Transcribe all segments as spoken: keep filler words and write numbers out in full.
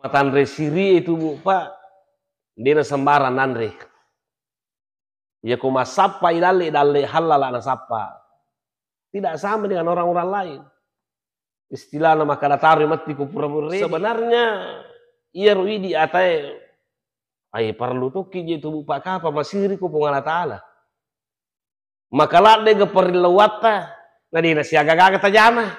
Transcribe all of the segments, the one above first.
Matanre siri itu, Bu, Pak, de' na sembarang nanre. Iya ko massappa i dalle, dalle hallala nasappa. Tidak sama dengan orang-orang lain. Istilahna makkada taroi matti ko pura-pura. Sebenarnya iyaro idi atae, ai, parellu tokki je tu, Bu, Pak, kapa masiri ko Puang Allah Taala. Maka ladde ga parellauatta, na de' nasiaga-gaga tajama.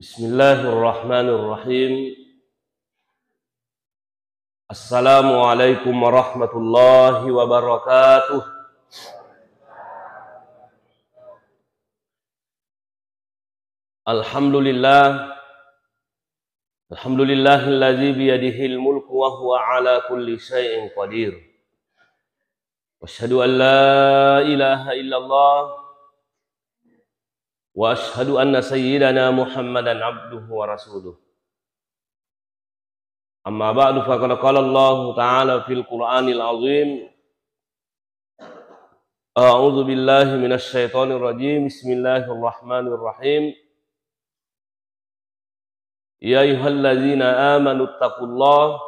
Bismillahirrahmanirrahim. Assalamualaikum warahmatullahi wabarakatuh. Alhamdulillah. Alhamdulillahilladzi biyadihil mulku wa huwa ala kulli syai'in qadir. Wa asyhadu an la ilaha illallah. Wa asyhadu anna sayyidana Muhammadan abduhu wa rasuluh. Amma ba'du, faqad qala Allahu ta'ala fil Qur'anil azim. A'udzu billahi minasy syaithanir rajim. Bismillahirrahmanirrahim. Ya ayyuhalladzina amanu ittaqullaha,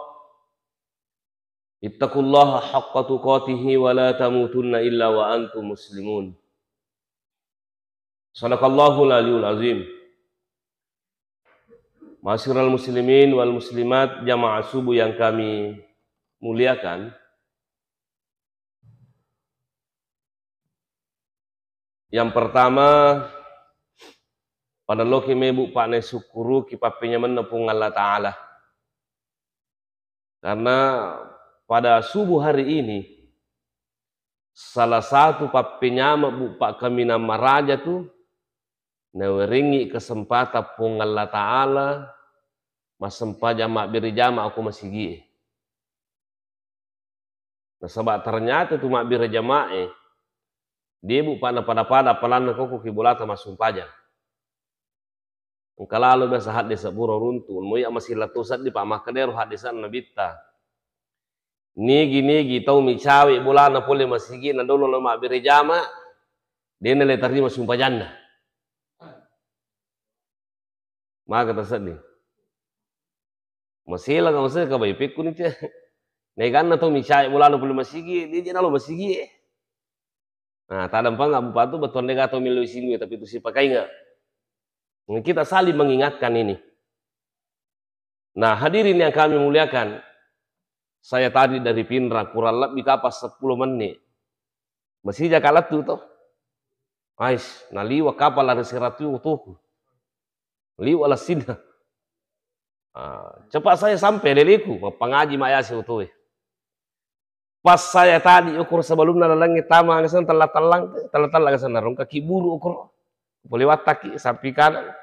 ittaqullaha haqqa tuqatihi wa la tamutunna illa wa antum muslimun. Sadaqallahul aliyul azim. Ma'asyiral muslimin wal muslimat, jamaah subuh yang kami muliakan. Yang pertama, panelloki mebu pa'ne sukkuruki pappenyamenna Puang Allah Ta'ala. Karena pada subuh hari ini, salah satu pappenyame bu pa'kaminang maraja tu, nawerengngi kesempatan Puang Allah Ta'ala massempajang mabbere jama ko masigi'e. Nasaba ternyata tu mabbere jama'e, de' bu pa napada-pada apalanna ko ki bolata massumpajang. Engka lalo biasa haddese' pura runtu', moi amasilla to seddi pa makkeda ero haddese'na Nabitta. Nigi-nigi tau micawe bolana pole masigi na dolo lo mabbere jama, de' nale tarima sumpajanna. Maka tasedding. Masela ka masela ka bai pekku ni te. Neganna to micawe bolana pole masigi, de' je nalo masigi e. Nah, tadampang Abu Patu betuan dega to melo singgu, tapi itu sipakainga. Kita saling mengingatkan ini. Nah, hadirin yang kami muliakan, saya tadi dari Pinrang kurang lebih kapas sepuluh menit. Masih jaka lettu to. Ais, naliwa kapal lari siratu utuku. Liwa lassinna. Ah, cepat saya sampai leleku, mappangaji mayasi utuwe. Pas saya tadi ukur sebelumna lalengnge tama ngaseng tellang-tellang, tellang-tellang ngaseng narung kaki buru ukur. Boleh wataki sapi kanan.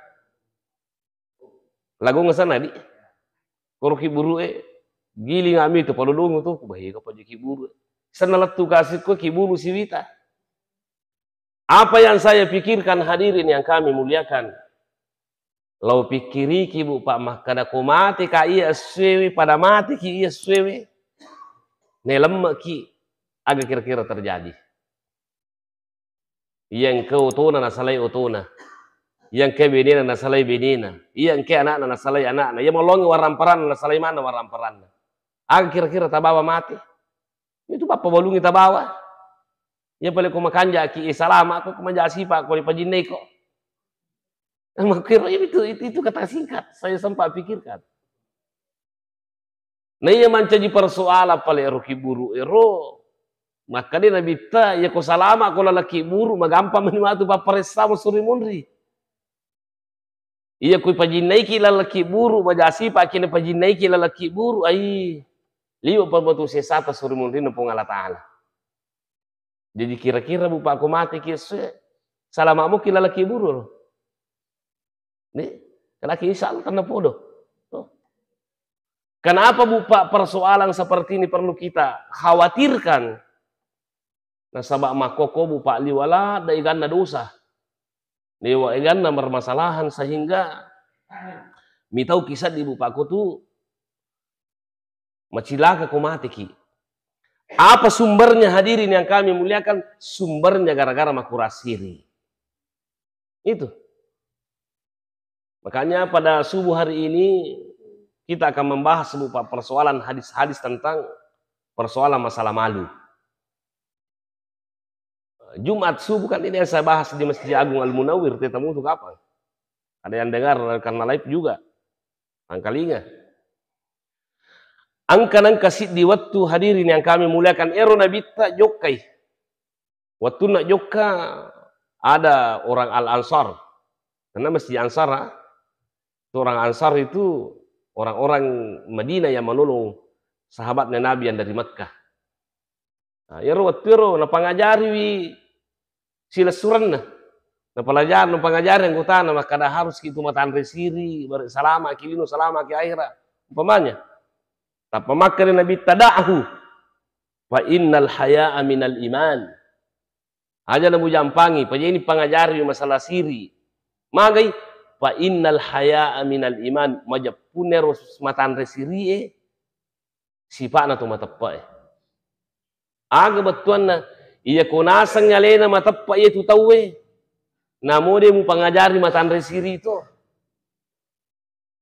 Lagu ngaseng nadi. Koro ki buru e, giling ami tu palolongo tu, bahi ka paja ki buru. Senna lettu kasi ko ki buru siwita. Apa yang saya pikirkan, hadirin yang kami muliakan, lau pikkiriki bu, Pak, makkada ko mate ka iya essuewe, pada mate ki iya essuewe, nelemme ki, aga kira-kira terjadi? Iya engka otona nasalai otona, iya engka benena nasalai benena, iya engka anakna nasalai anakna, iya malongi waramparanna nasalai manna waramparanna. Aga kira-kira tabawa mate? Itu pappabalungi tabawa. Iya pale ko makanjaki, eh, salama ko, ko manja sipa ko dipajinnai ko. Makkiro itu, itu, itu kata singkat saya sempat pikirkan. Nah, iya mancaji persoalan pale ero ki buru ero. Makkeda Nabitta, iya ko salama ko laleng ki buru, magampang mani matu papparessa masuri munri. Iya, kui pajinnaiki laleng ki buru, maja sipa ki napajinnaiki laleng ki buru, ai, liwe pa matu sesata suri munrinna Puang Allah Ta'ala. Jadi kira-kira bu, Pak, ko mate ki esso e, salama muki laleng ki buru ro? Ni, kenaki insya Allah tenna podo. Tuh. Kenapa bu, Pak, persoalan seperti ini perlu kita khawatirkan? Nasaba makkokko bu, Pak, liwa ladde eganna dosa. Liwa eganna permasalahan sehingga mitau kisah di bu, Pak, ko tu macilaka ko mate ki. Apa sumbernya, hadirin yang kami muliakan? Sumbernya gara-gara makurasiri. Itu. Makanya pada subuh hari ini kita akan membahas, Bu, Pak, persoalan hadis-hadis tentang persoalan masalah malu. Jumat subuh kan ini yang saya bahas di Masjid Agung Al Munawir, tetamu itu kapan? Ada yang dengar karena live juga. Angkalinga. Angka-angka siddi wettu, hadirin yang kami muliakan, ero Nabitta jokkai. Wettunna jokka, ada orang Al-Ansar. Karena Masjid Ansar, ah, itu orang Ansar itu orang-orang Madinah yang menolong sahabatnya Nabi yang dari Mekah. Nah, iyaro wettu ero napangajariwi silessurenna. Napalajari, napangajari anggotana, makkada, "Harus ki tu matanre siri, bare salama ki lino, salama ki akhirat." Umpamanya. Tappa makkeda Nabi, "Tada'hu, fa innal haya'a minal iman." Aja namujampangi, pajani pangajari masalah siri. Magai, "Fa innal haya'a minal iman." Majeppunna ero matanre sirie, sipa'na to mateppe'e. Aga bettuanna, iya ko naseng alena mateppe' iya tu tauwe, namo de mupangajari matanre siri to.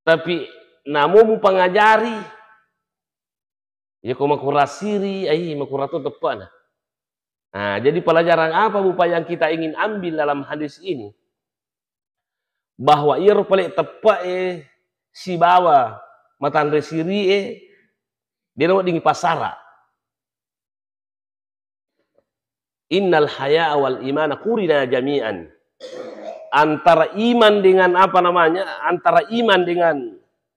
Tapi namo mupangajari, iya ko makurang siri, ai, makurang to teppe'na. Nah, jadi pelajaran apa, Bu, Pak, yang kita ingin ambil dalam hadis ini? Bahwa iyaro pale teppe'e sibawa matanre siri'e, de naweddingi passara. "Innal haya'a wal imana qurina jami'an." Antara iman dengan, apa namanya, antara iman dengan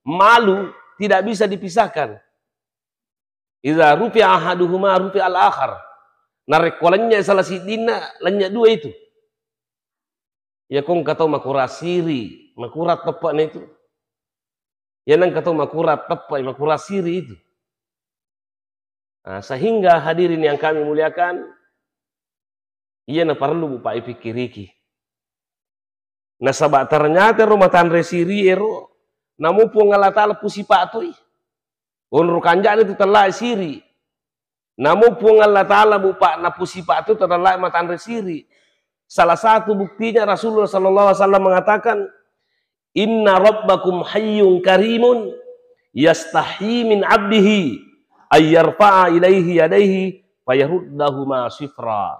malu tidak bisa dipisahkan. "Idza rufi'a ahaduhuma rufi'al akhar." Narekko lennye salah siddinna, lennye dua itu. Iya ko engka tau makurang siri, makurang teppe'na itu. Iya nengka tau makurang teppe'i, makurang siri itu. Nah, sehingga hadirin yang kami muliakan, iya na perlu, Bu, Pak, ipikkiriki. Nasaba ternyata ero matanre siri ero, namo Puang Allah Ta'ala pusipa toi. Onro kanja'na tu tellae siri. Namo Puang Allah Ta'ala, Bu, Pak, napusipa tu tellae matanre siri. Salah satu buktinya Rasulullah sallallahu alaihi wasallam mengatakan, "Inna rabbakum hayyun karimun yastahyi min abdihi ayyarfa'a ilaihi yadaihi fayaruddahuma sifra."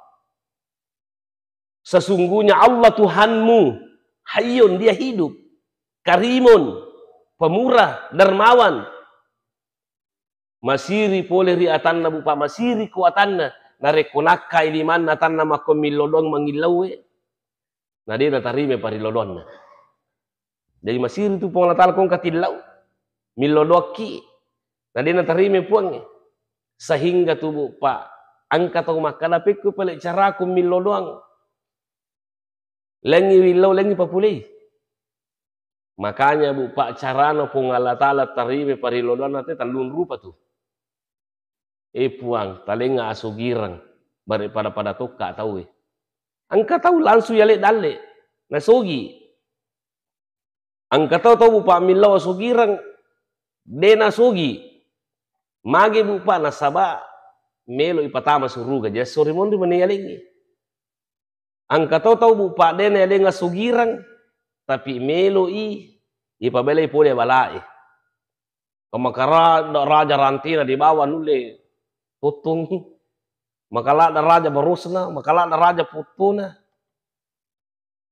Sesungguhnya Allah Tuhanmu, hayyun, Dia hidup, karimun, pemurah, dermawan, masiri pole ri atanna, Bu, Pak, masiri ko atanna. Narekko nakkai limanna atanna makko millo doang mangillauwe, na de natarimai parillo doanna. Jadi masiri tu Puang Allah Ta'ala ko engka tillau, millo doakki, na de natarimai Puangnge. Sehingga tu, Bu, Pak, engka tau makkada, "Pekko pale caraku millo doang." Lengngi willau, lengngi papulei. Makanya, Bu, Pak, carana Puang Allah Ta'ala tarimai parillo doanna te tellung rupa tu. Eh, Puang, talengnga asogireng, bare pada-pada tokka tauwe. Engka tau langsung yale dalle, nasogi. Engka tau, tau, Bu, Pak, millau asogireng, de nasogi. Magi, Bu, Pak, nasaba melo ipatama suruga, jadi sori monri mani yalengngi. Engka to tau, Bu, Pak, de nayalengnga sugireng, tapi meloi ipabelai pole balae. Ko makaladda raja rantena de bawang nulle tottongngi. Makaladda raja barosna, makaladda raja pottona.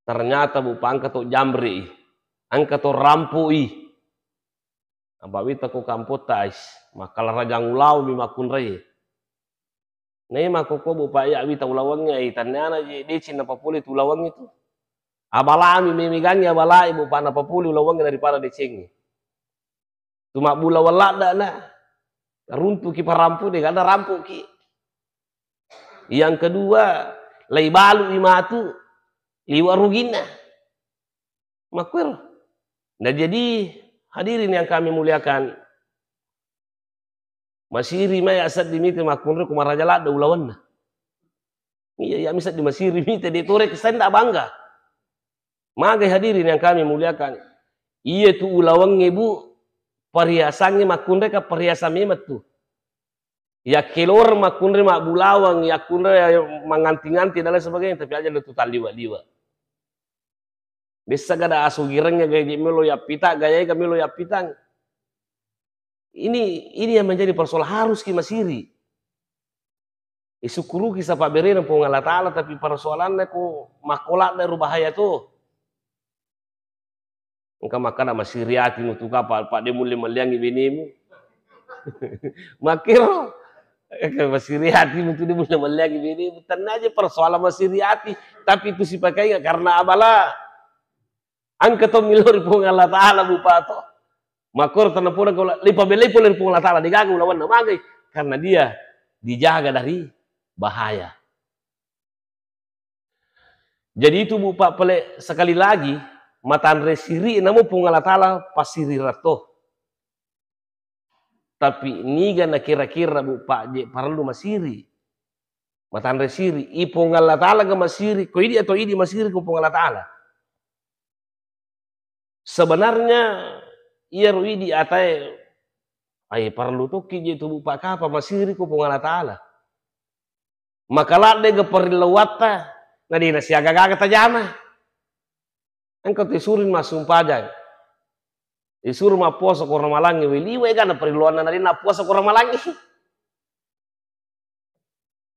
Ternyata, Bu, Pak, engka to jamrei, engka to rampoi. Apa wita ko kampotta, ais, makkalarajang ulaweng mi makkunrai. Nai makkokko, Bu, Pak, iya wita ulawengnge, ai, tanniana je deceng napapole tu ulawengnge tu. Abalami memegangngi abalai, Bu, Pak, napapole ulawengnge daripada decengnge. Tu mabbulaweng laddana, runtuki parampu, de gaga rampuki. Yang kedua, laibalu'i matu liwa ruginna. Makkuero. Nah, jadi hadirin yang kami muliakan, masiri mai asseddi mite makkunrai ko maraja ladde ulawenna. Iya, iya, miseddi masiri mite, de tore kesenda bangga. Magai hadirin yang kami muliakan. Iya tu ulawengnge, Bu, perhiasangnge makkunrai ka perhiasan memang tu. Yakkeloreng makkunrai mabbulaweng, yakkunrai manganti-nganti dan lain sebagainya, tapi aja tu talliwa-liwa. Bessa gada asugirengnge gaji melo yappita, gayae ga melo yappitang. Ini, ini yang menjadi persoalan, harus ki masiri. Isukkuruki sapabberena Puang Allah Ta'ala, tapi persoalanna ko makkoladda ro bahaya to. Engka makkada masiri atimu tu kapa, pa de mulle melliangi benemu. Makkero, engka masiri atimu tu de mulle melliangi benemu. Tennaja persoalan masiri ati, tapi itu sipakaiga karena abala. Engka to millau ri Puang Allah Ta'ala, Bu Pak, to. Makkoro tennapoda kau la-, lipabelai pole ri Puang Allah Ta'ala, degaga ulawanna magai, karena dia dijaga dari bahaya. Jadi itu, Bu Pak, pale sekali lagi, matanre siri namo Puang Allah Ta'ala passiri ratto. Tapi niga nakira-kira, Bu Pak, je parellu masiri. Matanre siri, i Puang Allah Ta'ala ga masiri, ko idi atau idi masiri ko Puang Allah Ta'ala. Sebenarnya iyaro idi atae, ai parellu tokki je tu, Bu Pak, kapa masiri ko Puang Allah Ta'ala. Maka ladde ga parellauatta, na de nasiaga-gaga tajama. Engka tu isuri massumpajang. Isuru mappuasa ko Ramalangnge, we liwe ga na parelluanna na de nappuasa ko Ramalangnge.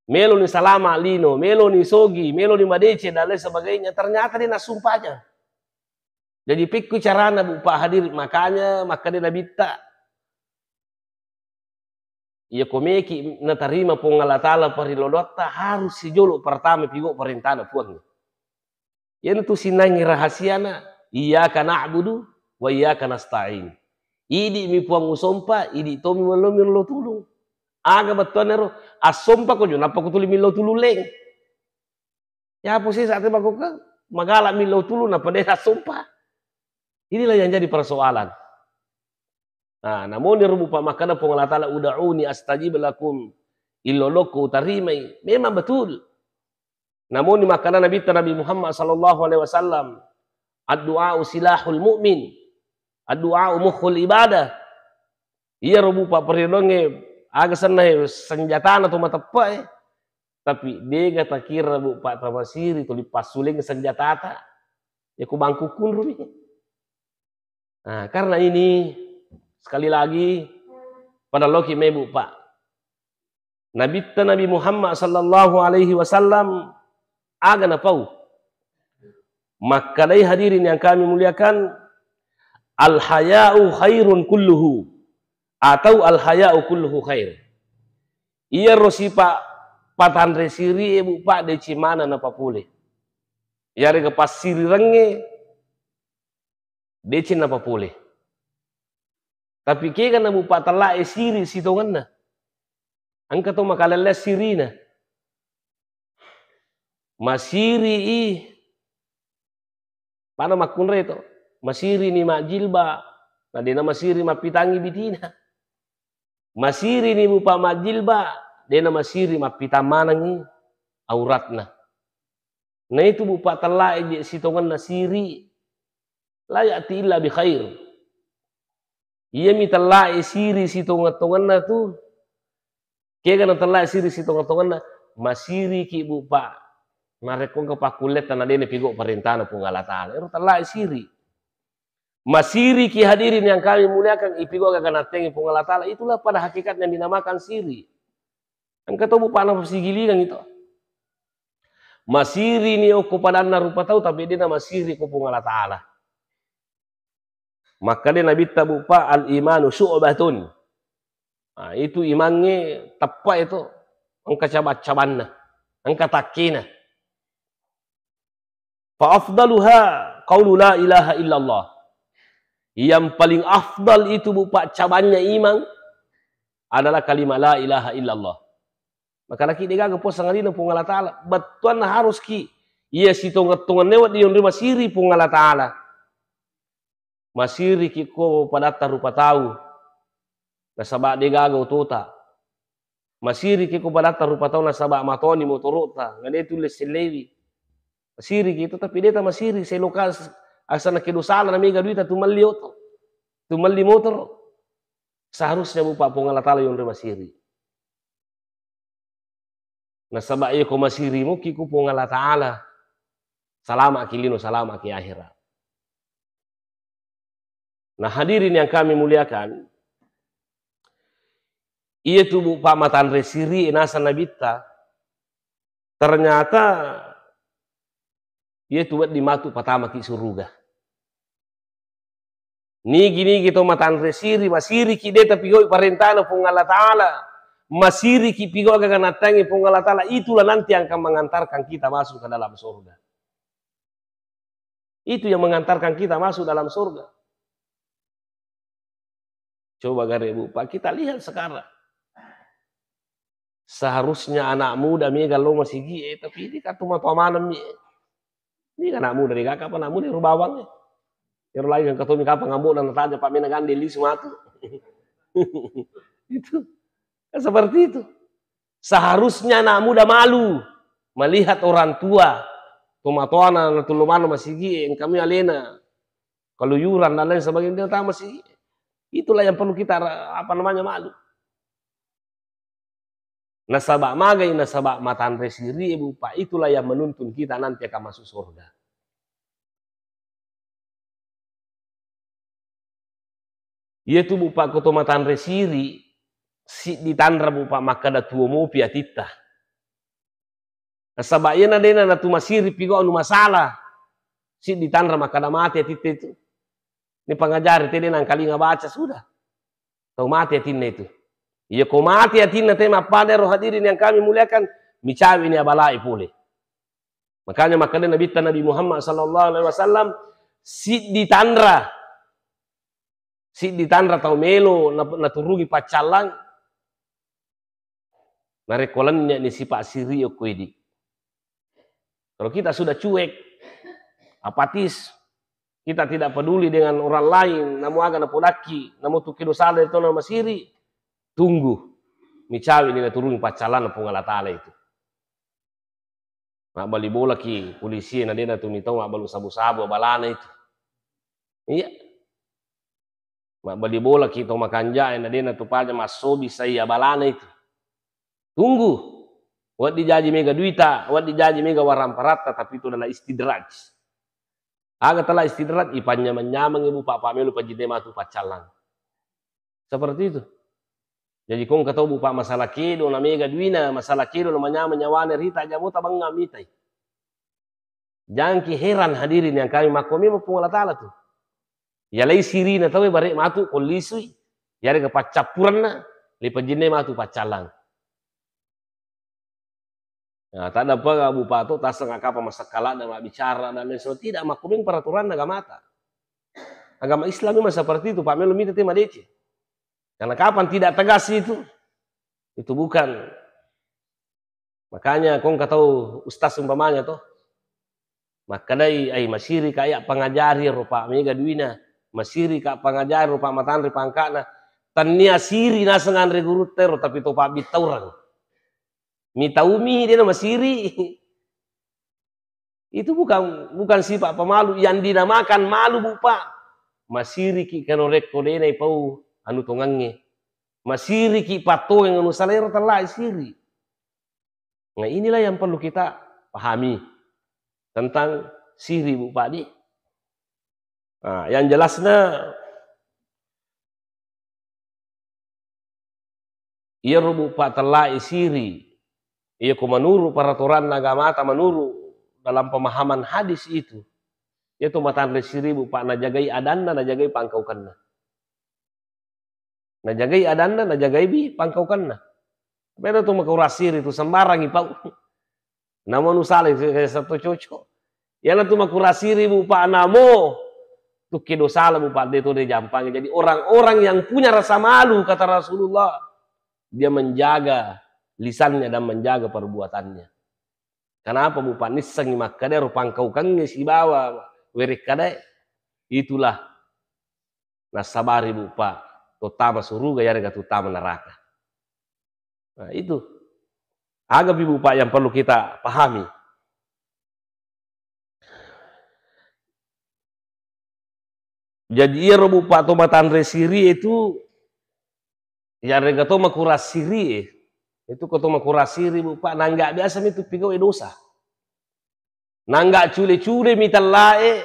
Meloni salama lino, meloni sogi, meloni madeceng dan lain sebagainya. Ternyata de nassumpajang. Jadi pekku carana, Bu Pak, hadirin, makanya makkeda Nabitta, iya ko meki natarima Puang Allah Ta'ala parellodoatta, harus sijolo pertama pigo parentana Puang. Iyanatu sinangi rahasiana, iyyaka na'budu wa iyyaka nasta'in. Idi mi Puang usompa, idi tomi mello, mello tulung. Aga bettuanna ro, assompa ko jo, nappa ko tuli millau tulung leng. Yapo sesa te makkokka, magala millau tulung, nappa de assompa. Inilah yang jadi persoalan. Nah, namoni ro, Bu Pak, makkeda Puang Allah Ta'ala, "Ud'uni astajib lakum." Illolokko utarimai. Memang betul. Namoni makkeda Nabitta Nabi Muhammad sallallahu alaihi wasallam, "Addu'a'u silahul mu'min. Addu'a'u mukhul ibadah." Iyaro, Bu Pak, parelloangnge aga senna he senjatana to mateppe'e. Tapi dega takira, Bu Pak, tamasiri tuli passuleng senjatata. Ya ku bangku kunrumi. Nah, karena ini, sekali lagi, pada loki mai, Bu Pak. Nabitta Nabi Muhammad sallallahu alaihi wasallam aga napau. Makkedai hadirin yang kami muliakan, "Al-haya'u khairun kulluhu," atau "Al-haya'u kulluhu khair." Iyaro sipa patanre siri e, Bu Pak, deceng maneng napapole. Iyarega passirirengnge deceng napapole. Tapi kega na, Bu Pak, tellae siri sitongenna. Engka to makalelleng sirina. Masiri i, pada makkunrai to. Masiri ni majjilba, na dena masiri mappitangi bitina. Masiri ni, Bu Pak, majjilba, dena masiri mappitang manengi auratna. Na itu, Bu Pak, tellae je sitongenna siri. La ya'ti illa bi khair. Iyami tellae siri sitongeng-tongenna tu, kega na tellae siri sitongeng-tongenna, masiriki, Bu Pak. Narekko engka pakkulletta na dena pigo parentana Puang Allah Ta'ala. Ero tellae siri. Masiriki, hadirin yang kami muliakan, ipigo aga nattengi Puang Allah Ta'ala. Itulah pada hakikatnya yang dinamakan siri. Engka to, Bu Pak, napasigilingang itu. Masiri ni okko padanna rupa tau, tapi dena masiri ko Puang Allah Ta'ala. Makkeda Nabitta, Bu Pak, "Al-imanu syu'batun." Nah, itu imangnge teppa itu, engka cabang-cabanna, engka takkena. "Fa afdaluha qaulu la ilaha illallah." Yang paling afdal itu, Bu Pak, cabangnya iman adalah kalimat la ilaha illallah. Maka laki degaga puasa ngalina Puang Allah Ta'ala. Bettuanna haruski iya sitongeng-tongenna wedding yonri masiri Puang Allah Ta'ala. Masiriki ko padatta rupa tau, nasaba degaga otota. Masiriki ko padatta rupa tau, nasaba matoni motorota, nade tulle sellewi. Masiriki itu, tapi deta masiri, seloka asana kedo sala na mega duita tumelli oto, tumelli motoro. Seharusnya, Bu Pak, Puang Allah Ta'ala yonri masiri. Nasaba iya ko masiri muki ku Puang Allah Ta'ala, salama'ki lino, salama'ki akhira. Nah, hadirin yang kami muliakan, iya tu, Bu, Pa, matanre siri e naseng Nabitta, ternyata iya tu wedding matu patamaki suruga. Nigi-nigi to matanre siri, masiriki de tapigau'i parentana Puang Allah Ta'ala, masiriki pigau' aga-aga nattangi Puang Allah Ta'ala, itulah nanti yang akan mengantarkan kita masuk ke dalam surga. Itu yang mengantarkan kita masuk dalam surga. Coba gare, Bu, Pa, kita lihat sekarang. Seharusnya anak muda mega lo masigi e, tapi ini kan tu matoa maneng mi e. Ini kan anak muda, de gaga apa anak muda ero bawang e. Ero lagi kan katomi kapang ambo dan tanya Pak Mena gande lisu matu. Itu. Kan seperti itu. Seharusnya anak muda malu melihat orang tua, tomatoana natullu maneng masigi e, engka mi alena, keluyuran dan lain sebagainya, dia datang masigi e. Itulah yang perlu kita ra-, apa namanya, malu. Nasaba magai, nasaba matanre siri e, Bu, Pa, itulah yang menuntun kita nanti akan masuk surga. Iya tu, Bu, Pa, ko to matanre siri, siddi tanra, Bu, Pa, makkada tuo mopi atitta. Nasaba iyana dena natu masiri pigau' anu masalah, siddi tanra makkada mate atitta itu. Ini pangajari te de nangkalinga baca sudah. Tau mate atinna itu. Iya ko mate atinna te mappada ero, hadirin yang kami muliakan, micawi ni abala'i pole. Makanya makkeda Nabitta Nabi Muhammad sallallahu alaihi wasallam, siddi tanra, siddi tanra tau melo na-, naturungi paccallang, narekko lenne'ni sipa' siri okko idi. Kalau kita sudah cuek, apatis, kita tidak peduli dengan orang lain, namo aga napodakki, namo tu kedo sala de tona masiri, tunggu, micawi ni naturungi paccallanna Puang Allah Ta'ala itu. Mabbali bolaki polisi e, na de natu mitau mabbalu sabu-sabu abalana itu. Iya. Mabbali bolaki to makanja e, na de natu paja massobi sai abalana itu. Tunggu. Wedding jaji mega duita, wedding jaji mega waramparatta, tapi itu adalah istidraj. Aga tala istidraj, ipanyameng-nyamengi, Bu, Pa, pamelo pajinne matu paccallang. Seperti itu. Jaji ko engka tau, Bu, Pa, masalah kedo na mega duina, masalah kedo na manyameng nyawana rita, aja' mo tabengnga mitai. Jangki heran, hadirin yang kami, makko memang Puang Allah Ta'ala tu. Yalai sirina tau e bare' matu ko lisui, yarega paccappurenna, le pajinne matu paccallang. Nah, taddampengeng, Bu, Pa, to, tasengnga kapang masekkala'na mabbicara dan lain sebagainya. Tidak, makko memang peraturanna agamata. Agama Islam memang seperti itu, Pa, melo mita te madeceng. Karena kapan tidak tegas itu, itu bukan. Makanya ko engka tau ustaz umpamanya to, makkedai, "Ai, masiri ka iya pangajari ro, Pa, mega duina. Masiri ka pangajari ro, Pa, matanre pangka'na." Tennia siri naseng anre gurutta ero, tapi to pabbittaureng. Mitaumihi de namasiri. Itu bukan, bukan sifat pemalu. Yang dinamakan malu, Bu, Pa, masiriki kano rekko de naipau anu tongengnge. Masiriki pattongeng anu sala ero, tellai siri. Nah, inilah yang perlu kita pahami tentang siri, Bu, Pa, di. Nah, yang jelasnya, iyaro, Bu, Pa, tellai siri, iya ko menurut peraturan agamata, menurut dalam pemahaman hadis itu, iya to matanre siri, Bu, Pa, najagai adanna, najagai pangkaukenna. Najagai adanna, najagai bi pangkaukenna. Beda tu makurang siri tu sembarang ipau. Namo nu salai, satu cocok. Iyana tu makurang siri, Bu, Pa, namo tu kedo sala, Bu, Pa, de to de jampangi. Jadi orang-orang yang punya rasa malu, kata Rasulullah, dia menjaga lisannya dan menjaga perbuatannya. Kenapa, Bu, Pa, nissengi makkeda ro pangkaukengnge sibawa werekkadae? Itulah nassabari, Bu, Pa, to tama suruga yarega tu tama neraka. Nah, itu. Agapi, Bu, Pa, yang perlu kita pahami. Jadi, iyaro, Bu, Pa, to matanre siri itu, yarega to makurang siri, itu ko to makurang siri, Bu, Pa, nangga biasa mi tu pigau e dosa. Nangga cule-cule mi tellae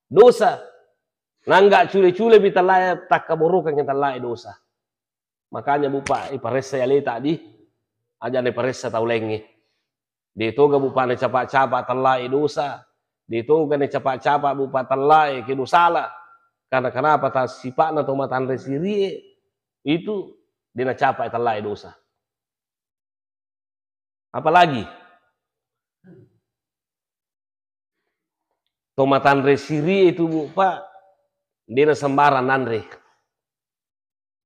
dosa. Nangga cule-cule mi tellae, takkaborokeng tellae dosa. Makanya bupa, iparessa aleta di, aja' na iparessa tau laingnge. De' toga bupa nacapa-capa tellae dosa, de' toga nacapa-capa bupa tellae kedo sala. Karena kenapa? Ta sipa'na to matanre sirie itu de' nacapa tellae dosa. Apalagi to matanre sirie itu bupa, de' na sembarang nanre.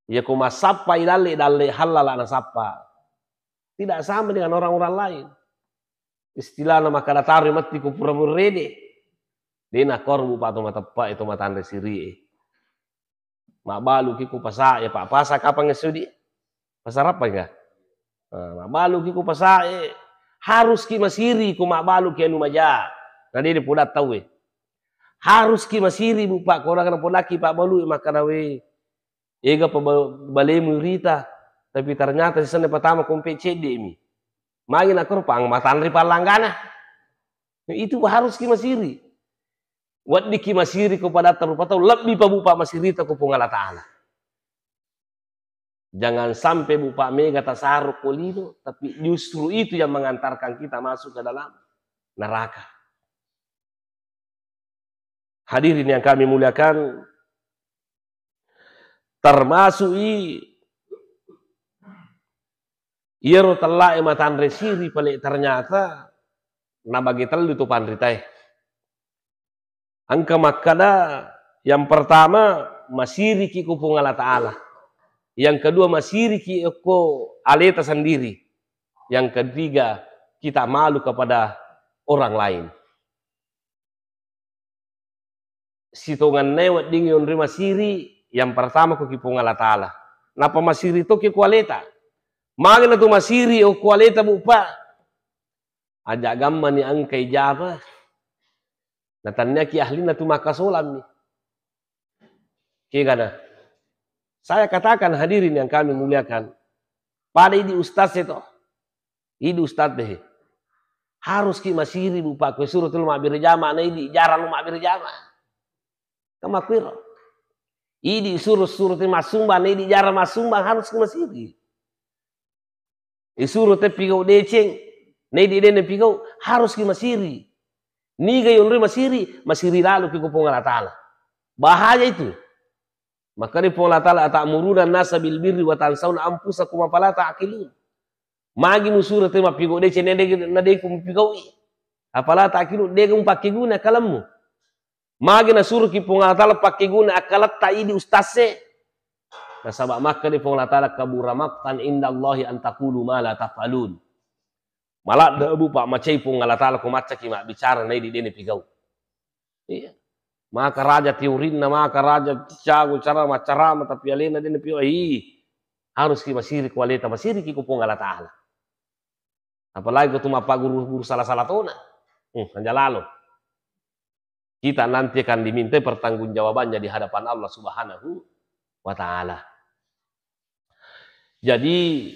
Iya ko massappai dalle, dalle hallala nasappa. Tidak sama dengan orang-orang lain. Istilahna makkada taroi matti ko pura murrede. De' nakkoro bupa to mateppa e to matanre sirie. Mabbaluki ko pasa e, Pak. Pasa kapang esso di? Pasa Rappang ka? Nah, mabbaluki ko pasa e. Haruski masiri ko mabbaluki anu maja. Na de' de' poda tau e. Haruski masiri bupa, ko naga napodaki pabbalu e makkada we. Ega pa ba-, balemu rita, tapi ternyata sisenna patama kompe cedde' mi. Magi nakkoro pang matanre pallanggana. Itu haruski masiri. Weddikki masiri ko padatta rupa tau, lebbi pa bupa masirita ko Puang Allah Ta'ala. Jangan sampai bupa mega tasaro ko lino, tapi justru itu yang mengantarkan kita masuk ke dalam neraka. Hadirin yang kami muliakan, termasuk i iyaro tellae matanre siri pale ternyata nabage tellu to panritae. Engka makkada, yang pertama, masiriki ko Puang Allah Ta'ala. Yang kedua, masiriki ko aleta sendiri. Yang ketiga, kita malu kepada orang lain. Sitongennae wedding yonri masiri, yang pertama ko ki Puang Allah Ta'ala. Napa masiri to ki ko aleta. Magi na tu masiri o ko aleta bupa. Aja' gammani engka ijabah. Natanniaki ahlinna tu makkasolammi. Kegana. Saya katakan hadirin yang kami muliakan, pada idi ustaz itu, idi ustaz deh, haruski masiri bupa ko suro tu lo mabbere jama, na idi jarang lo mabbere jama. Kamakuiro. Idi suro-suro te massumbang, na idi jarang massumbang, haruski masiri. Isuro te pigau deceng, na idi dena pigau, haruski masiri. Niga yonri masiri, masiri lalu ki ko Puang Allah Ta'ala. Bahaya itu. Makkeda Puang Allah Ta'ala, "Atamuruna nasa bil birri wa tansauna anfusakum afala ta'qilun." Magi musuro te mappigau deceng, na de-, na de ku mupigaui. Afala ta'qilun, dega mupakkeguna kalemmu. Magi nasuroki Puang Allah Ta'ala pakkeguna akkaletta idi ustazze? Nasaba makkeda Puang Allah Ta'ala, "Kabura maqtan indallahi an taqulu ma la taf'alun." Maladde bupa macai Puang Allah Ta'ala ko maccaki mabbicara na idi dena pigau. Iya. Maka raja teorinna, maka raja cago cara maccarama, tapi alena dena pigau. Ih, haruski masiri ko aleta, masiriki ko Puang Allah Ta'ala. Apalagi ko tu mappaguru-guru sala-sala tona. Hmm, anjalalo. Kita nanti akan dimintai pertanggungjawabannya di hadapan Allah Subhanahu wa Ta'ala. Jadi,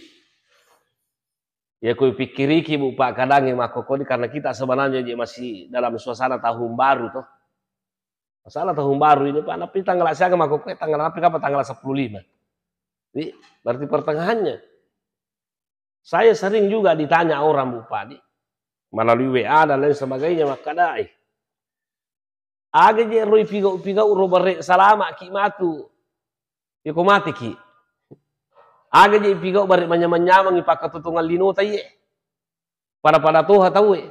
ya, ku pikkiriki, Bu, Pak, kadang ya, makkokoni, karena kita sebenarnya, ya, masih dalam suasana tahun baru, toh. Masalah tahun baru ini, Pak, tapi tanggal siaga makkokko, tanggal apa, apa, tanggal sepuluh lima. Jadi, berarti pertengahannya. Saya sering juga ditanya orang, Bu, Pak, di, melalui W A dan lain sebagainya, makkadai, aga je roi pigau-pigau ro bare salama ki matu. Iko mati ki. Aga je pigau bare manyamang-nyamangi pakkatutungan linota iye. Pada-pada toha tauwe.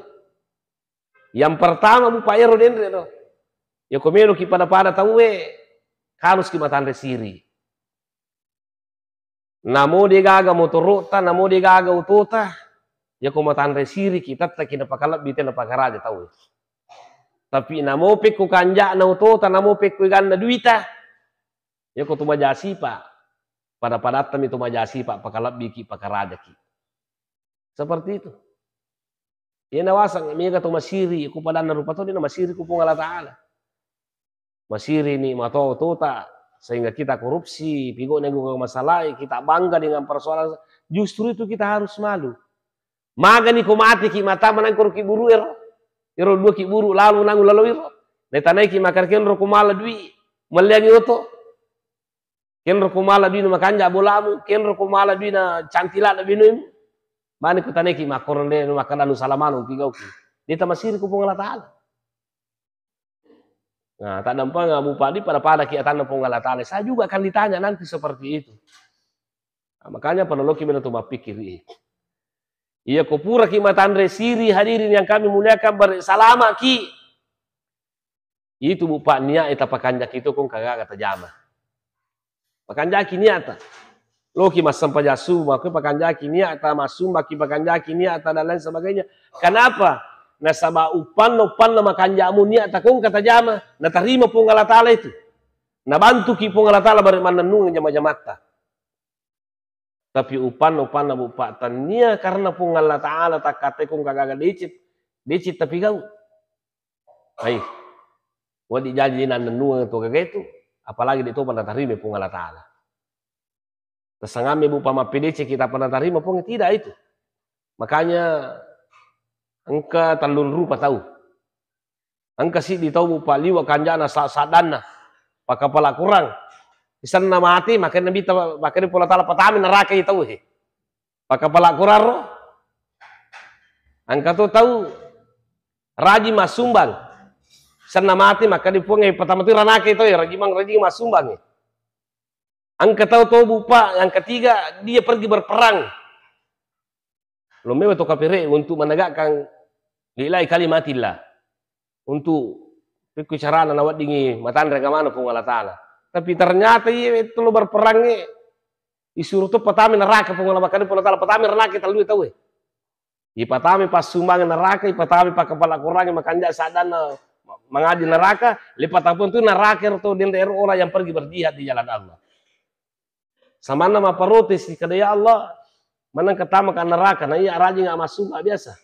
Yang pertama, Bu, Pak, ero denre to. Yako melo ki pada-pada tauwe, harus ki matanre siri. Namo degaga motorota, namo degaga otota, yako matanre siriki, tettaki napakalebbi te napakaraja tauwe. Tapi namo pekko kanja'na otota, namo pekko eganna duita, yako tu majasipa, pada-padattami tu majasipa, pakalebbiki, pakarajaki. Seperti itu. Iya nawaseng, mega to masiri, ku padanna rupa to, dena masiri ku Puang Allah Ta'ala. Masiri ni matoa otota, sehingga kita korupsi, pigau na gua masalai, kita bangga dengan persoalan, justru itu kita harus malu. Magani ko mati ki mata manang koro ki buru ero, ero dua ki buru lalu nangu lalu ero, netanaiki makarken ro ko mala dui, Melliangngi oto. Kenro ko mala duina makanja bolamu, kenro ko mala duina cantila na binoimu. Mani kutaneki makkorong de makkeda nu salamano pigauki. De tamasiri ko Puang Allah Ta'ala. Nah, taddampeng Abu Padi pada-pada ki atanna Puang Allah Ta'ala. Saya juga akan ditanya nanti seperti itu. Nah, makanya perlu loki melo tu mappikiri. Iya ko pura ki matanre siri hadirin yang kami muliakan, bare salama ki. Itu, Bu, Pak, niat e tapakanjaki to kong kagaga tajama. Pakanjaki niatta. Loki massempajang subuh, makko pakanjaki niatta, massumbaki pakanjaki niatta, dan lain sebagainya. Kenapa? Nasaba uppanna, uppanna makanjamu niatta kong katajama, natarima Puang Allah Ta'ala itu. Nabantuki Puang Allah Ta'ala bare mannennungeng jama-jamatta. Tapi uppanna, uppanna, Bu, Pak, tania karena Puang Allah Ta'ala takkatekong kagaga decet, decet tapi gau. Ai, wadi jaji nannennungeng to gaga itu, apalagi de topa natarima Puang Allah Ta'ala. Tasangamme, Bu, Pak, mappedeceki tappa natarima Puang, tidak itu. Makanya engka tellung rupa tau. Engka siddi tau, Bu, Pak, liwa kanjana sa-, saddanna. Pakkapala Korang. Isenna mati, makanya Nabitta, makanya Puang Allah Ta'ala patami neraka i tau he. Pakkapala Korang ro. Engka to tau rajin massumbang. Isenna mati, makanya Puang e patama tu ranaka i tau he, rajin mang-, rajin massumbang he. Engka tau to, Bu, Pak, yang ketiga, dia pergi berperang. Lo mewa to kapere untuk menegakkan lillahi kalimatillah. Untuk pekku carana naweddingi matanre agamana Puang Allah Ta'ala. Tapi ternyata iya itu lo berperang e, isuro to patami neraka Puang Allah, makanya Puang Allah Ta'ala patami neraka tellue tau e. Ipatami passumbang neraka, ipatami pakkapala Korang, makanja saddanna mangaji neraka, le patapung tu neraka ero to, denre ero orang yang pergi berjihad di jalan Allah. Samanna mapparotesi kada, "Ya Allah, maneng katama ka neraka, na iya rajinga massumbang biasa."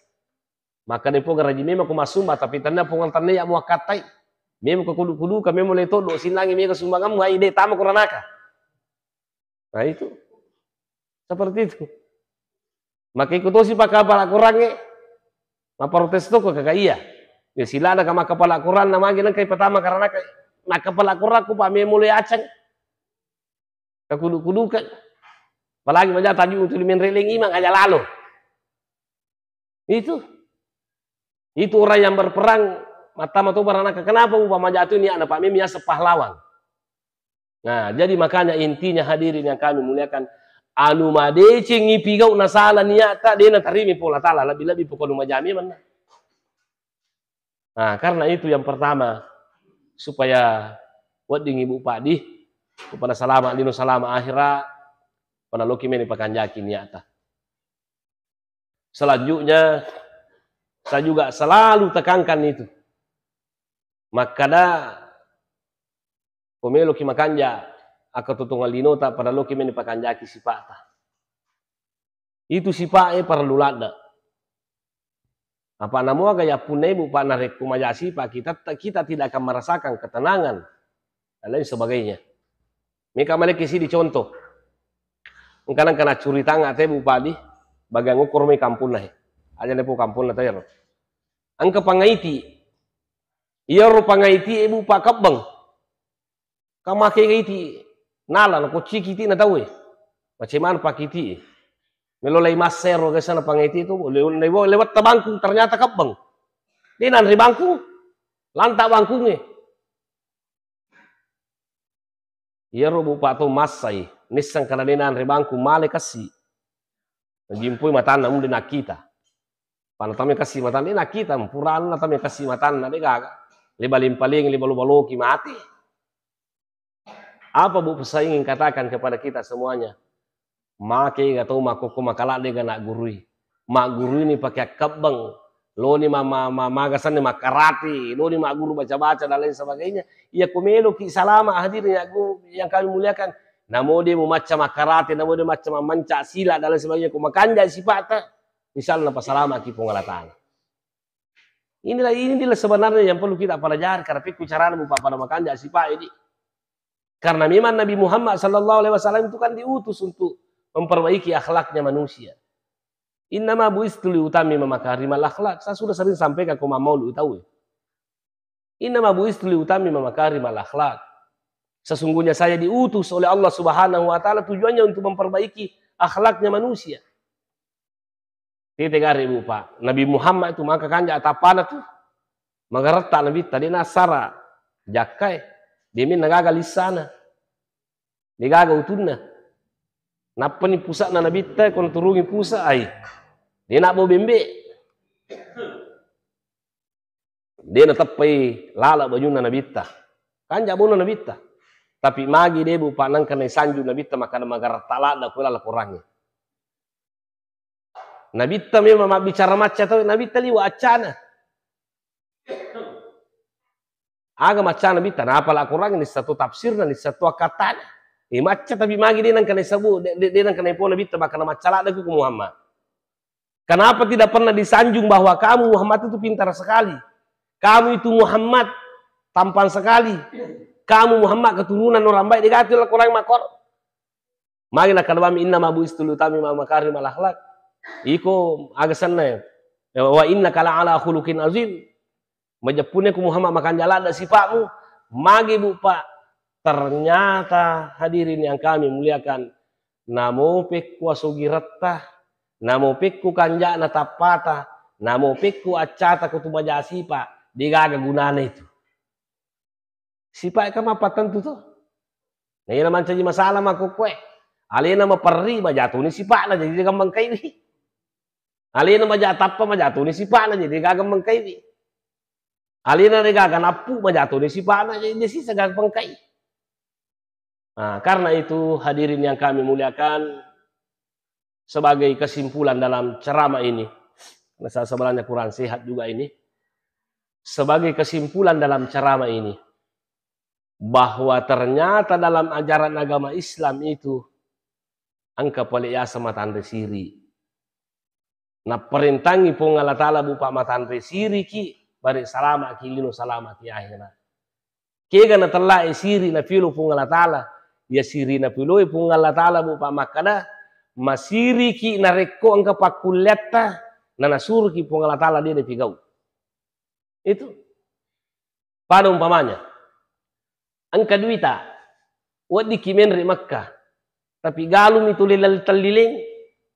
Maka de Puang rajin memang ko massumbang, tapi tenna Puang tenna iya muakkattai. Memang ko kudu-kuduka, memang le toddo, sinnangi mega sumbangammu, ai de tama ko ranaka. Nah, itu. Seperti itu. Maka iko tosi pakkapala Korang e, mapparotes to ko kaka iya. Ya, silada ka makkapala Korang na magi nengka ipatama karena ka makkapala Korang ko pa memulai acang. Kakudu-kuduka. Apalagi maja taju untuk menreleng imang aja lalo. Itu. Itu orang yang berperang, mattama to baranaka. Kenapa upama jatuh ini anak Pak Memi asa pahlawan? Nah, jadi makanya intinya hadirin yang kami muliakan, anu madecengi pigau nasala niatta, de natarimi Puang Allah Ta'ala, lebih-lebih pokok nu majami manna. Nah, karena itu yang pertama, supaya wedding ibu padi, kepada salama lino salama akhirat, pada loki meni pakanjaki niatta. Selanjutnya, saya juga selalu tekankan itu. Makkada, ko meloki makanja, akkatutungan linota, pada loki meni pakanjaki sipata. Itu sipa'e parellu ladde. Apa namuaga yappunna ibu, Pak, narekko maja sipa kita, kita tidak akan merasakan ketenangan dan lain sebagainya. Meka malekki sidi contoh. Engka nengka naccuritang ate Bu Padi, bagian ukkoro mai kampunna he. Aja nepo kampunna tayaro. Engka pangaiti. Iyaro pangaiti e Bu Pak kebbeng. Ka make iti nala nakocciki iti na tauwe. Macemana pakiti. Melo lai massero gesana pangaiti itu, lew-, lew-, lewat tabangkung ternyata kebbeng. Dia nanri bangkung. Lanta bangkungnge. Iyaro Bu Pak to massai, nisseng kana de nanre bangkung, male kassi. Najimpui matanna, mun de nakkita. Pana tame kassi matanna, de nakkita, purana tame kassi matanna, de gaga. Le baling-paling, le balo-baloki, mati. Apa Bu saya ingin katakan kepada kita semuanya? Make ga tau makkokko makala de ga naggurui. Magguruini pake akkebbeng. Loni ma-, ma-, ma-, magasanni makkarate, loni magguru baca-baca dan lain sebagainya. Iya ko meloki salama hadirin yang aku, yang kami muliakan. Namo de mu macca makkarate, namo de macca mammanca sila dan lain sebagainya. Ko makanja sipata, insya Allah pasalamaki Puang Allah Ta'ala. Inilah, inilah sebenarnya yang perlu kita pelajari, karena pikku carana mu pada makanja sipa ini. Karena memang Nabi Muhammad sallallahu alaihi wasallam itu kan diutus untuk memperbaiki akhlaknya manusia. Innama buistu liutammima makarimal akhlak. Saya sudah sering sampaikan ke Imam Maulud tahu. Innama buistu liutammima makarimal akhlak. Sesungguhnya saya diutus oleh Allah Subhanahu wa Ta'ala, tujuannya untuk memperbaiki akhlaknya manusia. Tete gare, Bu, Pak. Nabi Muhammad itu maka kanja atapana tu. Magaretta Nabitta, de nassara jakkae. De min nagaga lissana. De gaga utunna. Nappani pusa'na Nabitta, ko naturungi pusa, ai. De nabbo bembe. De nateppai lala bajunna Nabitta. Kanja bona Nabitta. Tapi magi de, Bu, Pak, nangka naisanju Nabitta makkada magaretta ladda ko lala Korangnge. Nabitta memang mabbicara macca tau, Nabitta liwa accana. Aga macca Nabitta, napa la Korangnge nissa to tafsirna, nissa to akkattana. E macca tapi magi de nangka naisabu, de, de, de nangka naipo Nabitta makkada macca ladda ku Muhammad. Kenapa tidak pernah disanjung bahwa kamu Muhammad itu pintar sekali? Kamu itu Muhammad tampan sekali. Kamu Muhammad keturunan orang baik, de gati la Korang makor. Magi nakkada bami, "Innama bu'istu liutammima makarimal akhlak." Iko aga senna, ya? "Wa innaka la'ala khuluqin azim." Majeppunna ku Muhammad makanja ladda sipa'mu. Magi, Bu, Pak, ternyata hadirin yang kami muliakan, namo pekku asogiretta, namo pekku kanja'na tappata, namo pekku accata ko tu maja sipa, de gaga gunana itu. Sipa e kan mappatentu to. Na iyana mancaji masalah makkokkoe. Alena maperri, majatuni sipa'na, jadi de gaga mengkaiwi. Alena maja tappa, majatuni sipa'na, jadi de gaga mengkaiwi. Alena de gaga nappu, majatuni sipa'na, jadi de sisa gaga mengkai. Nah, karena itu hadirin yang kami muliakan, sebagai kesimpulan dalam ceramah ini, karena saya sebenarnya kurang sehat juga ini, sebagai kesimpulan dalam ceramah ini, bahwa ternyata dalam ajaran agama Islam itu engka pole yaseng matanre siri. Napparentangi Puang Allah Ta'ala, Bu, Pak, matanre siriki, bare salamaki lino, salamaki akhera. Kega natellae siri napilo Puang Allah Ta'ala, ya siri napiloe Puang Allah Ta'ala, Bu, Pak, makkada, masiriki narekko engka pakkulleatta, nanasuruki Puang Allah Ta'ala de napigau. Itu. Pada umpamanya, engka duita, weddikki menre Mekka, tapi galumi tuli lal-, tellileng,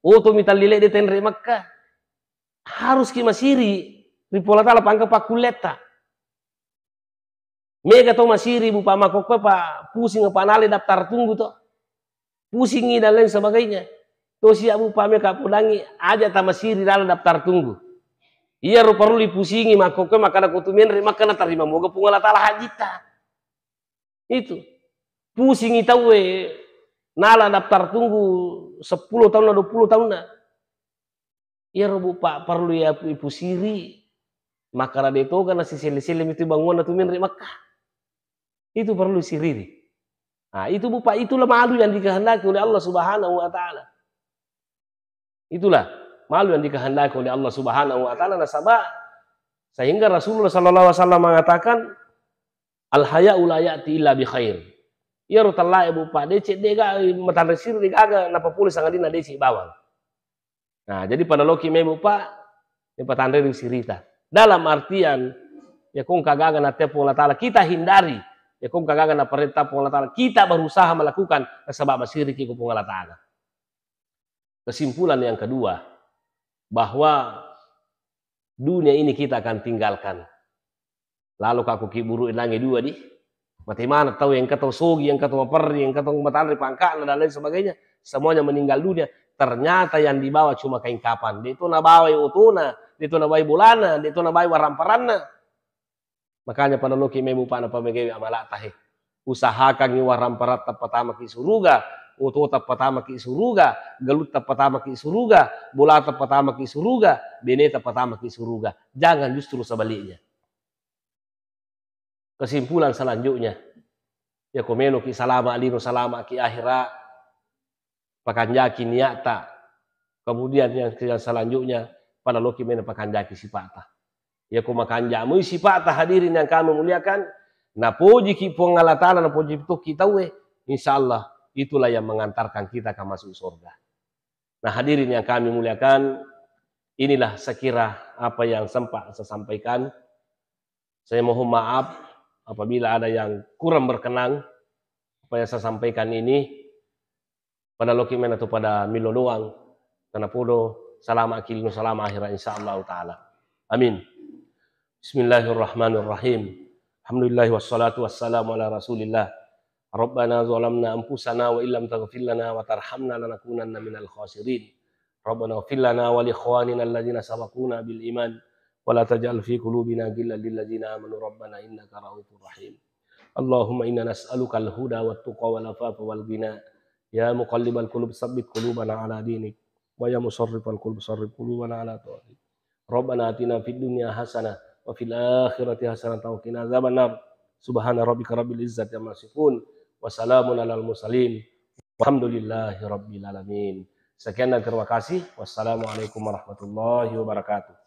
otomi tellileng de tenre Mekka, haruski masiri ri Puang Allah Ta'ala pa engka pakkulleatta. Mega to masiri, Bu, Pak, makkokkoe pa pusing, pa nale daftar tunggu to. Pusingi dan lain sebagainya. To sia, Bu, Pak, meka podangi aja tamasiri dalam daftar tunggu. Iyaro perlu dipusingi makkokkoe makkada ko tu menre Mekka natarima moga Puang Allah Ta'ala hajitta. Itu. Pusingi tauwe nala daftar tunggu seppulo taunna, dua puluh taunna. Iyaro, Bu, Pak, perlu ya ipusiri. Makkada de toga nasiselle-selle mitu banguanna tu menre Mekka. Itu perlu siriri. Nah, itu, Bu, Pak, itulah malu yang dikehendaki oleh Allah Subhanahu wa Ta'ala. Itulah malu yang dikehendaki oleh Allah Subhanahu wa Ta'ala, nasaba sehingga Rasulullah sallallahu alaihi wasallam mengatakan, "Al haya'u la ya'ti illa bi khair." Iyaro tellae, Bu, Pak, decek de ga matanre siri de gaga napapole sangadinna decek bawang. Nah, jadi pada loki mebo, Pak, ipatanre ri sirita. Dalam artian, ya kong kagaga natea Puang Allah Ta'ala, kita hindari. Ya kong kagaga naparenta Puang Allah Ta'ala, kita berusaha melakukan, nasaba masiriki ko Puang Allah Ta'ala. Kesimpulan yang kedua, bahwa dunia ini kita akan tinggalkan. Lalo ka ko kiburu nangi dua di. Mate mana tau, engka tau sogi, engka tau maperri, engka tau matanre pangka'na dan lain sebagainya. Semuanya meninggal dunia. Ternyata yang dibawa cuma kain kapan. De to nabawai otona, de to nabawai bolana, de to nabawai waramparanna. Makanya pada loki mebo, Pak, napamegawi amala'ta he. Usahakangi waramparatta patamaki suruga, otota patamaki suruga, galutta patamaki suruga, bolata patamaki suruga, beneta patamaki suruga. Jangan justru sebaliknya. Kesimpulan selanjutnya, ya ko meloki salama lino, salamaki akhira, pakanjaki niatta. Kemudian yang, yang selanjutnya, pada loki mena pakanjaki sipata. Ya ko makanja mui sipata, hadirin yang kami muliakan, napojiki Puang Allah Ta'ala, napoji tokki tauwe, insya Allah itulah yang mengantarkan kita ke masuk surga. Nah, hadirin yang kami muliakan, inilah sekira apa yang sempat saya sampaikan. Saya mohon maaf apabila ada yang kurang berkenan. Apa yang saya sampaikan ini pada loki mena tu pada miloloang, tanapodo salama akil nu salama akhirat, insyaallah taala. Amin. Bismillahirrahmanirrahim. Alhamdulillah wassalatu wassalamu ala Rasulillah. Rabbana zalamna anfusana wa illam taghfir lana wa tarhamna lanakunanna minal khasirin. Rabbana ighfir lana wa li ikhwanina alladzina sabaquna bil iman wa la taj'al fi qulubina ghillan lil ladzina amanu rabbana innaka raufur rahim. Allahumma inna nas'aluka al huda wat tuqa wal afafa wal ghina. Ya muqallibal qulub sabbit qulubana ala dinik. Wa ya musarrifal qulub sarrif qulubana ala taatik. Rabbana atina fid dunya hasanah wa fil akhirati hasanah wa qina adzabannar. Subhana rabbika rabbil izzati amma yasifun. Wa salamun alal mursalin. Walhamdulillahi rabbil alamin. Sekian dan terima kasih. Wassalamualaikum warahmatullahi wabarakatuh.